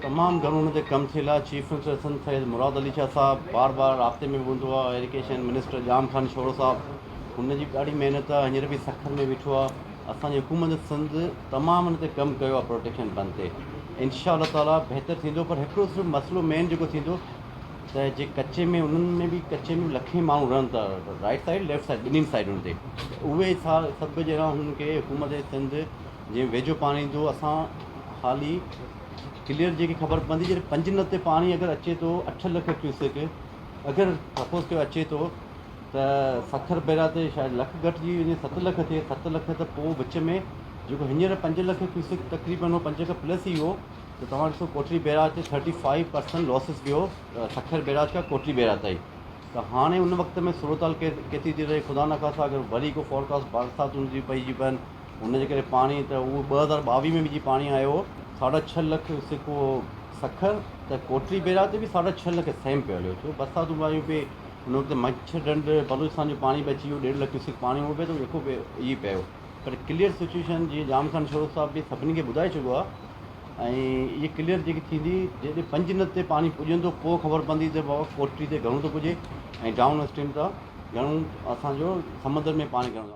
تمام گهڻو ان تي ڪم ٿيل آهي. چيف منسٽر سنڌ سيد مراد علي شاهه صاحب بار بار رابطي ۾ به هوندو آهي. ايريگيشن منسٽر ڄام خان شورو صاحب هن جي به ڏاڍي محنت آهي. هينئر به سکر ۾ ويٺو آهي. اسان جي حڪومت سنڌ تمام ان تي ڪم ڪيو آهي پروٽيڪشن بند تي. انشاء الله تعالي بهتر ٿيندو پر هڪڙو صرف مسئلو مين جيڪو ٿيندو ته جي ڪچي ۾ انهن ۾ به ڪچي ۾ لکين ماڻهو رهن ٿا رائيٽ سائيڊ ليفٽ سائيڊ ٻنهي سائيڊن تي اهي سڀ جهڙا هنن کي حڪومت سنڌ جيئن ويجهو پاڻي ايندو اسان حالي ڪليئر جيڪي خبر پوندي جڏهن پنج نل تي پاڻي اگر اچي ٿو اٺ لک ڪيوسڪ اگر سپوز ڪيو اچي ٿو ته سکر بيرا تي شايد لک گهٽجي وڃي ست لک ٿئي ست لک ته پوء وچ ۾ جيڪو هينئر پنج لک ڪيوسڪ تقريبن هو پنج کان پلس ئي هو ته توهان ڏسو ڪوٽڙي بيراج تي ٿرٽي فائيو پرسنٽ لاسز ويو سکر بيراج کان ڪوٽڙي بيراج تائين ته هاڻي ان وقت ۾ صورتحال ڪيتري ٿي رهي خدا نخواسته اگر وري ڪو فورڪاسٽ برساتن جي پئجي پون ان جي ڪري پاڻي ته اهو 2022 ۾ به جي پاڻي آيو هو ساڍا ڇهه لک سڪو سکر ته ڪوٽڙي بيراج تي به ساڍا ڇهه لک سيم پيو هليو ڇو برساتون به آيون پئي ان وقت مڇر ڍنڍ بلوچستان جو پاڻي به اچي ويو ڏيڍ لک ڪيوسڪ پاڻي هو پئي ته يڪو پيو ئي پيو پر ڪليئر سچويشن جيئن ڄام خان شورو صاحب به سڀني کي ٻڌائي چڪو آهي ۽ اهي ڪليئر جيڪي ٿيندي جڏهن پنج ند تي پاڻي پڄندو پوء خبر پوندي ته بابا ڪوٽڙي تي گهڻو ٿو پڄي ۽ ڊائون اسٽريم ته گهڻو اسانجو سمندر ۾ پاڻي گهڻو.